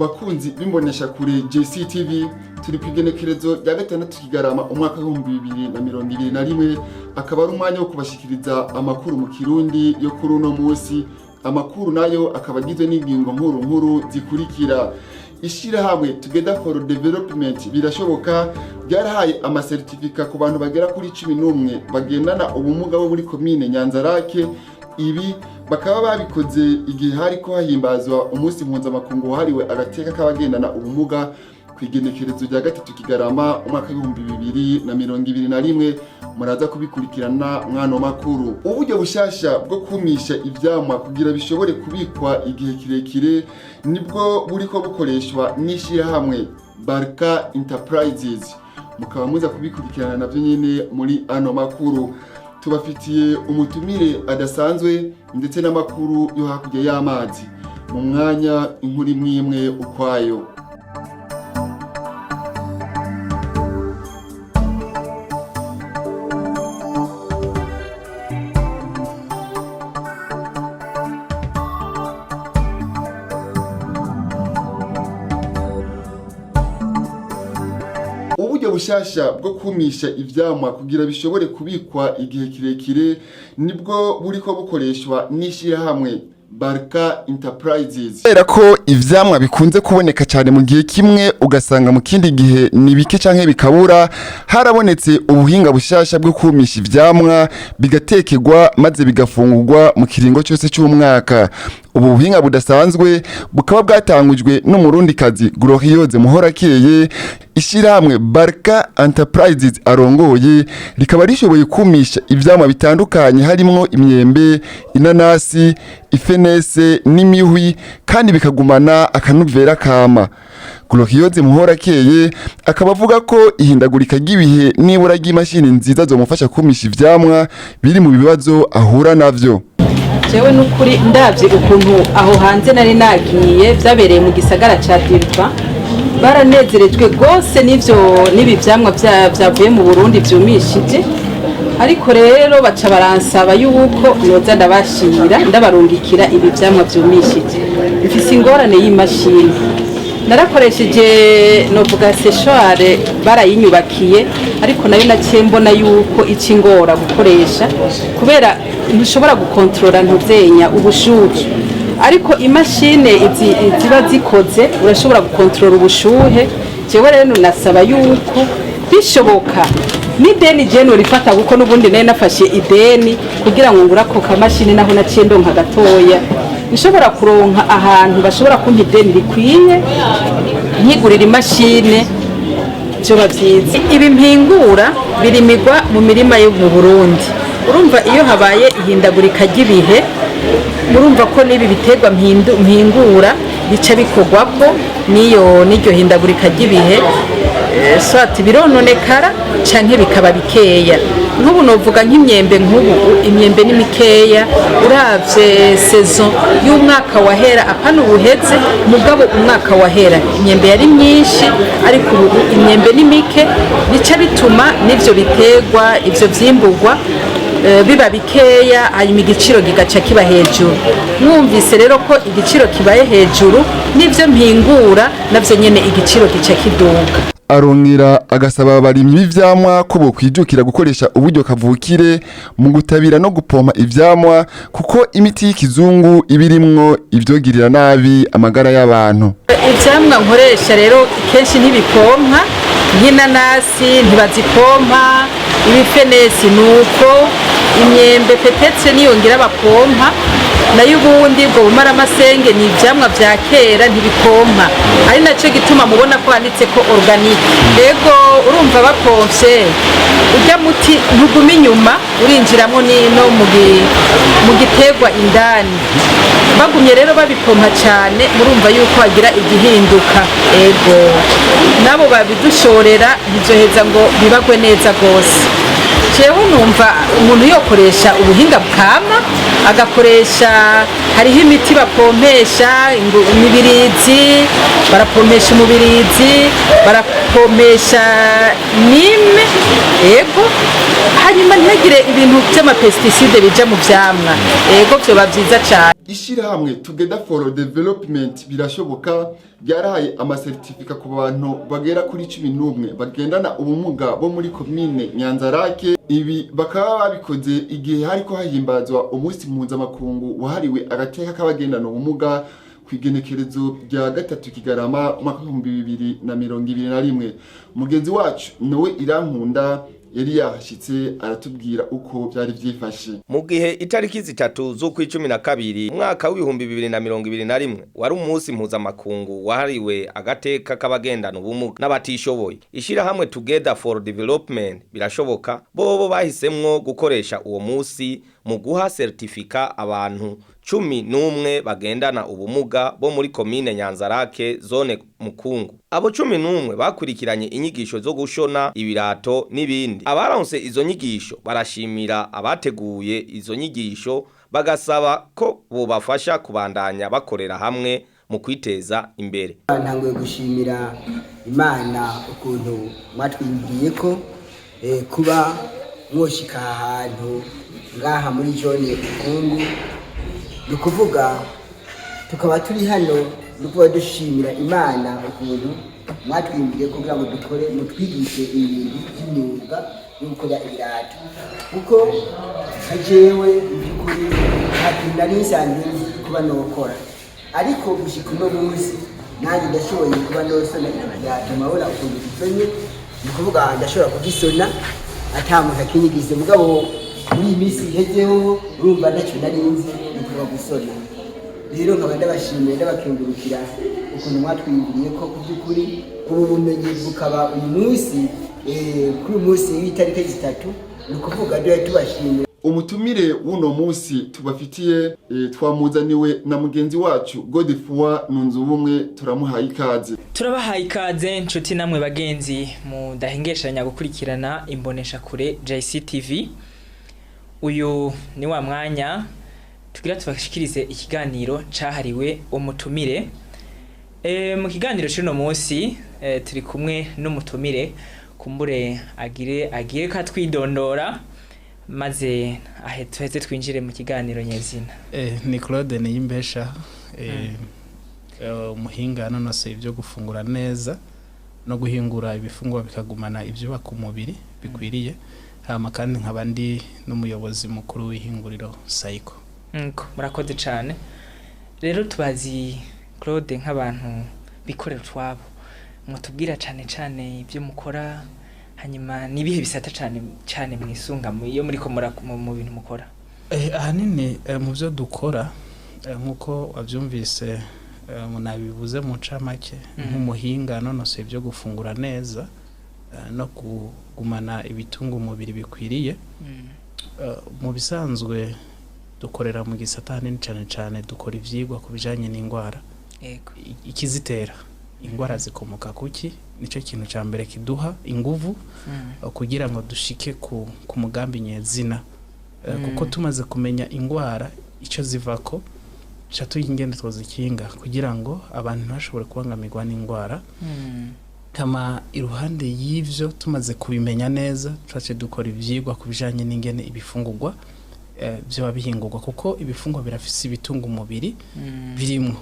Bakunzi b'imbonesha kure JCTV, turi ku igenekerezo rya 6 Kigarama umwaka w'2021, akaba ari umwanya wo kubashikiriza amakuru mu Kirundi yo kuri uno munsi. Amakuru nayo akaba agizwe n'ingingo nkuru nkuru zikurikira: Ishirahamwe Together for Development Birashoboka ryarahaye amasertifika ku bantu bagera kuri 11 bagendana ubumuga bo muri komine Nyanzarake. Ibi bakaba babikoze igihe hariko hahimbazwa umunsi mpuzamakungu wahariwe agateka k'abagendana ubumuga ku igenekerezo rya 3 Kigarama umwaka w'2021. Muraza kubikurikirana mwano makuru. Uburyo bushasha bwo kumisha ivyamwa kugira bishobore kubikwa igihe kirekire nibwo buriko bukoreshwa n'ishirahamwe Barka Enterprises, mukaba muza kubikurikirana navyo nyene muri ano makuru. Tubafitiye umutumire adasanzwe ndetse n'amakuru yo hakurya y'amazi. Mu mwanya, inkuru imwe imwe ukwayo. Uburyo bushasha bwo kumisha ivyamwa kugira bishobore kubikwa igihe kirekire nibwo buriko bukoreshwa n'ishirahamwe Barka Enterprises. Kubera ko ivyamwa bikunze kuboneka cyane mu gihe kimwe, ugasanga mu kindi gihe ni bike canke bikabura, harabonetse ubuhinga bushasha bwo kumisha ivyamwa, bigatekerwa maze bigafungurwa mu kiringo cyose cy'umwaka. Ubu buhinga budasanzwe bukaba bwatangujwe n'Umurundikazi Gloriose Muhorakeye. Ishyirahamwe Barka Enterprises arongoye rikaba rishoboye kumisha ivyamwa bitandukanye, harimwo imyembe, inanasi, ifenese n'imihwi, kandi bikagumana akanovera kama. Gloriose Muhorakeye akaba avuga ko ihindagurika ry'ibihe n'ibura ry'imashini nziza zomufasha kumisha ivyamwa biri mu bibazo ahura navyo. Jewe n'ukuri ndabye ukuntu aho hanze nari nagiye, byabereye mu gisagara ca Durban, baranezerejwe rwose n'ivyo n'ibi vyamwa vyavuye mu Burundi vyumishije. Ariko rero baca baransaba yuko noza ndabashira, ndabarungikira ibi vyamwa vyumishije. Mfise ingorane y'imashini. Narakoresheje, novuga, séchoir, barayinyubakiye, ariko nayo naciye mbona yuko ica ingora gukoresha, kubera ntushobora gukontorora, ntuzenya ubushuhe. Ariko imashine izi ziba zikoze, urashobora gukontorora ubushuhe. Jewe rero nasaba yuko bishoboka n'ideni je norifata, kuko n'ubundi nari nafashe ideni kugira ngo ngure ako kamashini, naho naciye ndonka gatoya. Nshobora kuronka ahantu bashobora kumpa ideni rikwiye nkigurira imashine, vyoba vyiza. Ibi mpingura birimigwa mu mirima yo mu Burundi. Urumva, iyo habaye ihindagurika ry'ibihe, murumva ko n'ibi biterwa mpingura bica bikorwako n'iyo n'iryo hindagurika ry'ibihe, soit birononekara canke bikaba bikeya. Nk'ubu novuga nk'imyembe, nk'ubu imyembe ni mikeya uravye saison y'umwaka wahera, apana ubuheze, mugabo umwaka wahera imyembe yari myinshi, ariko ubu imyembe ni mike. Bica bituma n'ivyo biterwa, ivyo vyimburwa, biba bikeya, hanyuma igiciro kigaca kiba hejuru. Mwumvise rero ko igiciro kibaye hejuru, n'ivyo mpingura navyo nyene igiciro gica kiduga. Arongera agasaba abarimyi b'ivyamwa ko bokwijukira gukoresha uburyo kavukire mu gutabira no gupompa ivyamwa, kuko imiti y'ikizungu iba irimwo ivyogirira nabi amagara y'abantu. Ivyamwa nkoresha rero kenshi ntibipompa. Nk'inanasi ntibazipompa, ibifenesi nuko, imyembe peut-être niyongira bapompa, nayo ubundi ubwo bumaramasenge ni ivyamwa vya kera, ntibipompa, ari naco gituma mubona ko handitse ko organique. Ego, urumva bapomvye urya muti ntuguma inyuma, urinjiramwo nino mu giterwa indani. Bagumye rero babipompa cyane, murumva yuko hagira igihinduka. Ego, nabo babidushorera ntizoheza ngo bibagwe neza rwose. Jewe numva umuntu yokoresha ubuhinga bwama, agakoresha, hariho imiti bapompesha imibirizi, barapompesha umubirizi, barapompesha nime. Ego, hanyuma ntihagire ibintu by'amapesticides bija mu vyamwa. Ego, vyoba vyiza cane. Ishirahamwe Together for Development Birashoboka Ryarahaye amasertifika ku bantu bagera kuri 11 bagendana ubumuga bo muri komine Nyanzarake. Ibi bakaba babikoze igihe hariko hahimbazwa umunsi mpuzamakungu wahariwe agateka k'abagendana ubumuga, ku igenekerezo rya 3 Kigarama umwaka 2021. Mugenzi wacu Nowe Irankunda yari yahashitse, aratubwira uko byari vyifashe. Mu gihe itariki 3 z'ukwa 12 umwaka w'2021 wari umunsi mpuzamakungu wahariwe agateka k'abagendana ubumuga n'abatishoboye, ishirahamwe Together for Development Birashoboka bobo bahisemwo gukoresha uwo munsi mu guha certificat abantu 11 bagendana ubumuga bo muri komine Nyanzarake, zone Mukungu. Abo 11 bakurikiranye inyigisho zo gushona ibirato n'ibindi. Abaronse izo nyigisho barashimira abateguye izo nyigisho, bagasaba ko bobafasha kubandanya bakorera hamwe mu kwiteza imbere. Ntanguye gushimira Imana ukuntu mwatwibwiye ko kuba mwoshika ahantu ngaha muri zone Bukungu, ni ukuvuga tukaba turi hano, ni ukuvuga dushimira Imana ukuntu mwatwibwiye kugira ngo dukore, mutwigishe ibintu by'imyuga yo gukora ibirato, kuko nka jewe mu by'ukuri nta kintu nari nsanzwe nzi kuba nokora, ariko gushika uno munsi nanjye ndashoboye kuba nosona ibirato. Murabona ukuntu bisonye, ni ukuvuga ndashobora kugisona ata muntu akinyigize. Mugabo muri iyi minsi ihezeho, urumva ntacyo nari nzi, ni ukuvuga gusona. Rero nkaba ndabashimiye, ndabakengurukira ukuntu mwatwiyumviriye ko ku by'ukuri ubu bumenyi bukaba uyu munsi, kuri uyu munsi w'itariki 3, ni ukuvuga duhe tubashimira. Umutumire w'uno munsi tubafitiye, twamuzaniwe na mugenzi wacu Godefroid Nunzubumwe. Turamuhaye ikaze. Turabahaye ikaze, nshuti namwe bagenzi mudahengeshanya gukurikirana imbonesha kure JCTV. Uyu ni wa mwanya tugira tubashikirize ikiganiro cahariwe umutumire. Mu kiganiro c'uno munsi turi kumwe n'umutumire, kumbure agire katwidondora, maze ahe tuheze twinjire mu kiganiro nyezina. Ni Claude Niyimbesha, umuhinga anonosoye ibyo gufungura neza no guhingura ibifungurwa bikagumana ibyubaka umubiri bikwiriye, hama kandi nkaba ndi n'umuyobozi mukuru w'ihinguriro Sayiko. Nko murakoze cane. Rero tubazi Claude nk'abantu bikorera utwabo, mutubwira cane cane ibyo mukora, hanyuma nibihe bisata cane cane mwisunga iyo muriko mu bintu mukora? Ahanini mu byo dukora, nk'uko wabyumvise, munabivuze mu ncamake, nk'umuhinga anonosoye ibyo gufungura neza no kugumana ibitunga umubiri bikwiriye, mu bisanzwe dukorera mu gisata ahanini cane cane dukora ivyigwa ku bijanye n'indwara, ikizitera, indwara zikomoka kuki. Nico kintu ca mbere kiduha inguvu kugira ngo dushike ku mugambi nyezina, kuko tumaze kumenya indwara ico zivako, tuca tuyiha ingene twozikinga kugira ngo abantu ntibashobore kubangamirwa n'indwara. Kama iruhande y'ivyo, tumaze kubimenya neza, twace dukora ivyigwa ku bijanye n'ingene ibifungurwa vyoba bihingurwa, kuko ibifungurwa birafise ibitunga umubiri birimwo.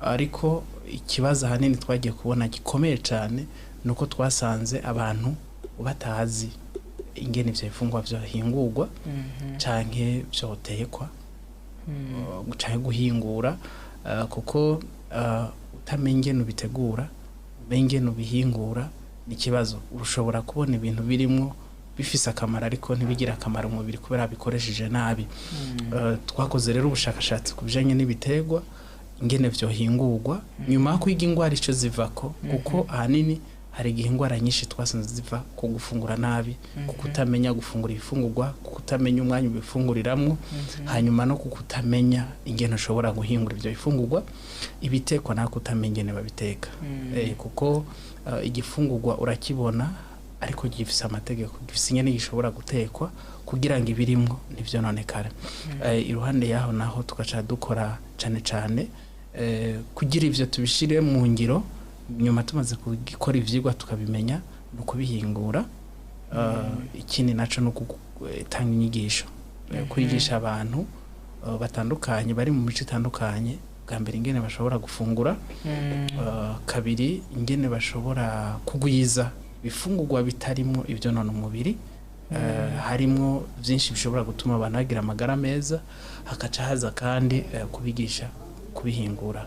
Ariko ikibazo ahanini twagiye kubona gikomeye cane nuko twasanze abantu batazi ingene ivyo bifungurwa vyohingurwa canke vyotekwa canke guhingura, kuko utamenya ingene ubitegura, umenye ingene ubihingura, ni ikibazo. Ushobora kubona ibintu birimwo bifise akamaro, ariko ntibigire akamaro umubiri kubera bikoresheje nabi. Twakoze rero ubushakashatsi ku bijanye n'ibiterwa ingene vyohingurwa nyuma yo kwiga ingwara ico zivako, kuko ahanini hari igihe ingwara nyinshi twasanze ziva ku gufungura nabi, ku kutamenya gufungura ibifungurwa, ku kutamenya umwanya ubifunguriramwo, hanyuma no ku kutamenya ingene ushobora guhingura ivyo bifungurwa, ibitekwa naho kutamenya ingene babiteka. Kuko igifungurwa urakibona, ariko gifise amategeko, gifise ingene gishobora gutekwa kugira ngo ibirimwo ntivyononekare. Iruhande yaho naho tugaca dukora cane cane kugira ivyo tubishire mu ngiro nyuma tumaze gukora ivyigwa tukabimenya, ni ukubihingura. Ikindi naco ni gutanga inyigisho, kwigisha abantu batandukanye bari mu mico itandukanye. Bwa mbere, ingene bashobora gufungura. Kabiri, ingene bashobora kugwiza ibifungurwa bitarimo ibyonona umubiri. Harimwo byinshi bishobora gutuma abantu bagira amagara meza. Hakaca haza kandi kubigisha kubihingura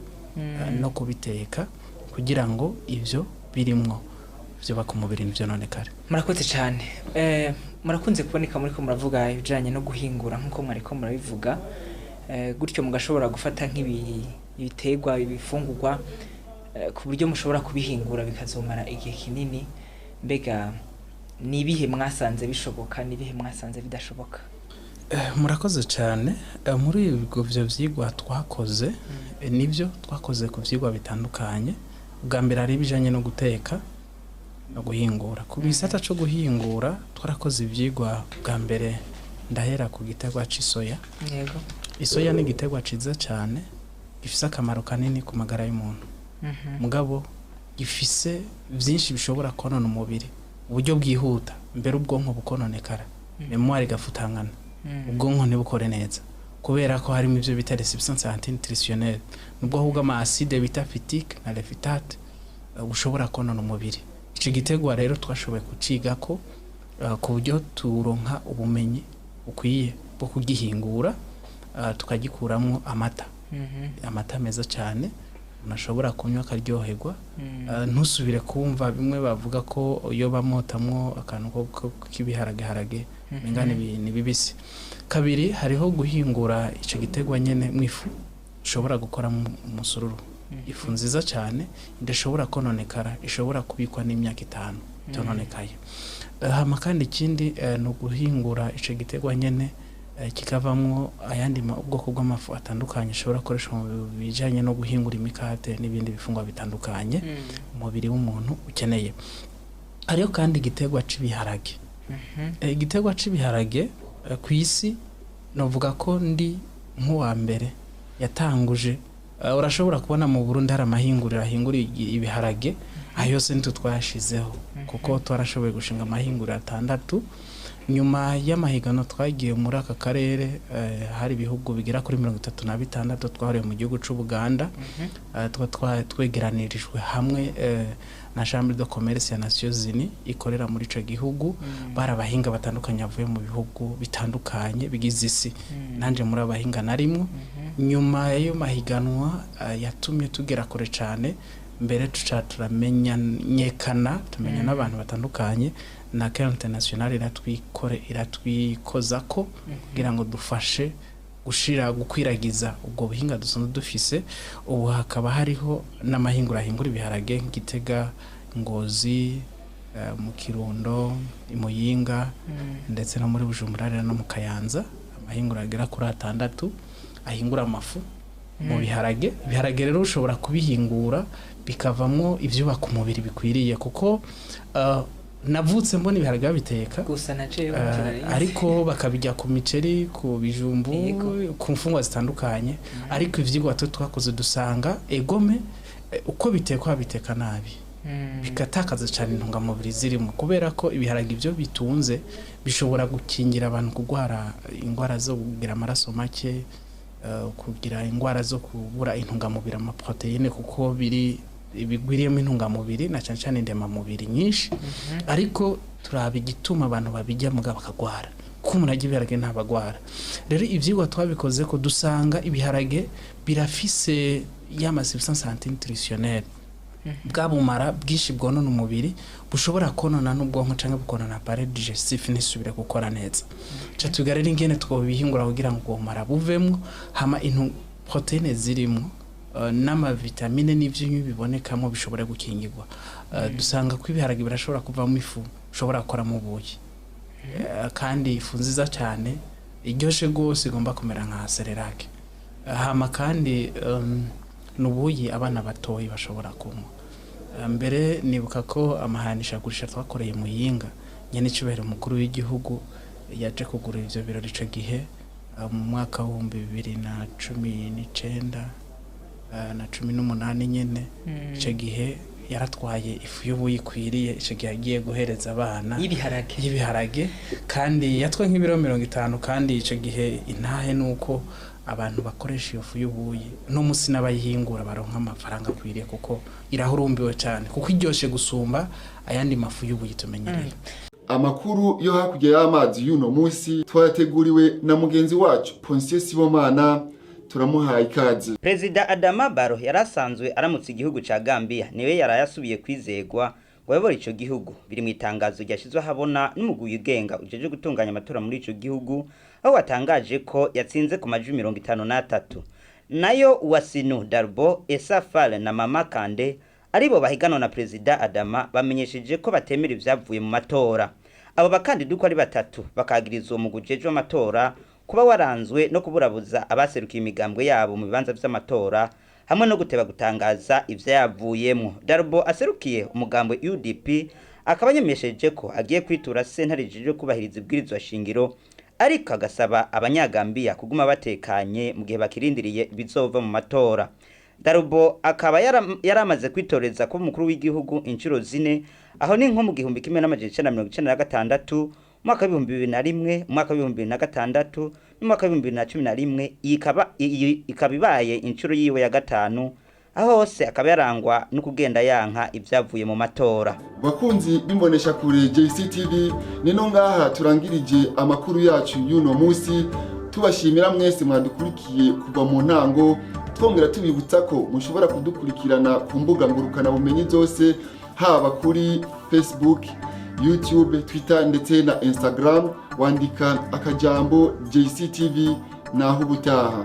no kubiteka kugira ngo ibyo birimwo byubaka umubiri ntibyononekare. Murakoze cyane. Murakunze kuboneka muri ko muravuga ibijyanye no guhingura, nk'uko mwariko murabivuga. Gutyo mugashobora gufata nk'ibiterwa, ibifungurwa, ku buryo mushobora kubihingura bikazomara igihe kinini. Mbega ni ibihe mwasanze bishoboka, ni ibihe mwasanze bidashoboka? Murakoze cyane. Muri ibyo vyigwa twakoze, nibyo twakoze ku vyigwa bitandukanye. Bwa mbere, hari ibijanye no guteka no guhingura. Ku gisata co guhingura twarakoze ivyigwa. Bwa mbere ndahera ku giterwa c'isoya. Isoya ni igiterwa ciza cyane, gifise akamaro kanini ku magara y'umuntu, mugabo gifise byinshi bishobora konona umubiri uburyo bwihuta. Mbere ubwonko bukononekara, mémoire igafutangana, ubwonko ntibukore neza, kubera ko harimo ibyo bita les substances antinutritionnelles, nubwo ahubwo ama acide bita phytique na les phytates bushobora konona umubiri. Ico giterwa rero twashoboye kucigako ku buryo turonka ubumenyi bukwiye bwo kugihingura, tukagikuramwo amata, amata meza cyane umuntu ashobora kunywa akaryoherwa. Ntusubire kumva bimwe bavuga ko iyo bamotamwo akantu k'ibiharageharage umenga ni bibisi. Kabiri, hariho guhingura ico giterwa nyene mu ifu ushobora gukoramo umusururu, ifu nziza cyane idashobora kononekara, ishobora kubikwa n'imyaka 5 itononekaye. Hama kandi ikindi ni uguhingura ico giterwa nyene kikavamwo ayandi ubwoko bw'amafu atandukanye ashobora gukoreshwa mu bijanye no guhingura imikate n'ibindi bifungwa bitandukanye umubiri w'umuntu ukeneye. Hariho kandi igiterwa c'ibiharage. Igiterwa c'ibiharage, ku isi novuga ko ndi nk'uwa mbere yatanguje. Urashobora kubona mu Burundi hari amahinguriro ahingura ibiharage. Ayo yose nitwe twayashizeho, kuko twarashoboye gushinga amahinguriro atandatu nyuma y'amahiganwa twagiye muri aka karere. Hari ibihugu bigera kuri 36 twahuriye mu gihugu c'Ubuganda. Tuba twegeranirijwe hamwe na Chambre de Commerce ya Nations Unies ikorera muri ico gihugu. Bari abahinga batandukanye bavuye mu bihugu bitandukanye bigize isi, nanje muri abahinga narimwo. Nyuma y'ayo mahiganwa yatumye tugera kure cane, mbere tuca turamenyekana, tumenya n'abantu batandukanye, na Care International iratwikore, iratwikoza ko kugira ngo dufashe gushira gukwiragiza ubwo buhinga dusanzwe dufise. Ubu hakaba hariho n'amahingura ahingura ibiharage: Gitega, Ngozi, mu Kirundo, i Muyinga, ndetse no muri Bujumbura rero no mu Kayanza, amahingura agera kuri atandatu ahingura amafu mu biharage. Ibiharage rero ushobora kubihingura bikavamwo ibyubaka umubiri bikwiriye, kuko navutse mbona ibiharage babiteka gusa na jewe ariko bakabijya ku miceri, ku bijumbu, ku mfungwa zitandukanye. Ariko ivyigwa twe twakoze dusanga egome uko bitekwa biteka nabi, bigatakaza cyane intungamubiri zirimo, kubera ko ibiharage ibyo bitunze bishobora gukingira abantu kurwara indwara zo kugira amaraso make, kugira indwara zo kubura intungamubiri, amaprotéine, kuko biri bigwiriyemo intungamubiri na cyane cyane indemamubiri nyinshi. Ariko turaba igituma abantu babijya mugabo bakagwara, kuko umuntu arya ibiharage ntabagwara. Rero ivyigwa twabikoze ko dusanga ibiharage birafise ya ma substance antinutritionnelle, bwa bumara bwinshi bwonona umubiri, bushobora konona n'ubwonko canke bukonona appareil digestif ntisubire gukora neza. Ca tuga rero ingene twobihingura kugira ngo ubwo bumara buvemwo, hama intu protéine zirimwo n'amavitamine n'ivyinyu bibonekamo bishobora gukingirwa. Dusanga ko ibiharage birashobora kuvamo ifu ushobora gukoramo ubuyi, kandi ifu nziza cyane iryoshe rwose, igomba kumera nka Cerelac. Hama kandi n'ubuyi abana batoyi bashobora kunywa. Mbere nibuka ko amahanishagurisha twakoreye Muyinga, nyene icubahiro umukuru w'igihugu yaje kugura ivyo birori ico gihe, mu mwaka w'2019 na 18 nyene. Ico gihe yaratwaye ifu y'ubuyi ikwiriye, ico gihe agiye guhereza abana. Y'ibiharage. Y'ibiharage, kandi yatwaye nk'ibiro 50. Kandi ico gihe intahe nuko Abantu bakoresha iyo fu y'ubuyi no musi n'abayihingura baronka amafaranga akwiriye, kuko irahurumbiwe cyane, kuko iryoshe gusumba ayandi mafu y'ubuyi tumenyereye. Amakuru yo hakurya y'amazi y'uno munsi twayateguriwe na mugenzi wacu Ponsiyo Sibomana, turamuhaye ikaze. Perezida Adama Barrow yari asanzwe aramutse igihugu ca Gambia, niwe yaraye asubiye kwizegwa ngo ayobore ico gihugu. Biri mu itangazo ryashyizwe ahabona n'umugwi wigenga ujejwe gutunganya amatora muri ico gihugu, aho watangaje ko yatsinze ku majwi 53. Nayo Ousainou Darboe, Essa Faal na Mama Kandeh, aribo bahiganwa na Perezida Adama, bamenyesheje ko batemera ivyavuye mu matora. Abo bakandida uko ari batatu bakagiriza uwo mugwi ujejwe amatora kuba waranzwe no kuburabuza abaserukiye imigambwe yabo mu bibanza vy'amatora, hamwe no guteba gutangaza ivyayavuyemwo. Darboe aserukiye umugambwe UDP akaba yamenyesheje ko agiye kwitura sentare ijejwe kubahiriza ibwirizwa shingiro, ariko agasaba Abanyagambiya kuguma batekanye mu gihe bakirindiriye ibizova mu matora. Darboe akaba yaramaze kwitoreza kuba umukuru w'igihugu inshuro zine, aho ni nko mu 1996, umwaka wa 2001, umwaka wa 2006 n'umwaka wa 2011. Iyi ikaba ibaye inshuro yiwe ya gatanu, aho hose akaba yarangwa no kugenda yanka ibyavuye mu matora. Bakunzi b'imbonesha kure JCTV, nino ngaha turangirije amakuru yacu y'uno munsi. Tubashimira mwese mwadukurikiye kuva mu ntango, twongera tubibutsa ko mushobora kudukurikirana ku mbuga ngurukana bumenyi zose, haba kuri Facebook, YouTube, Twitter ndetse na Instagram, wandika akajambo JCTV. Naho ubutaha.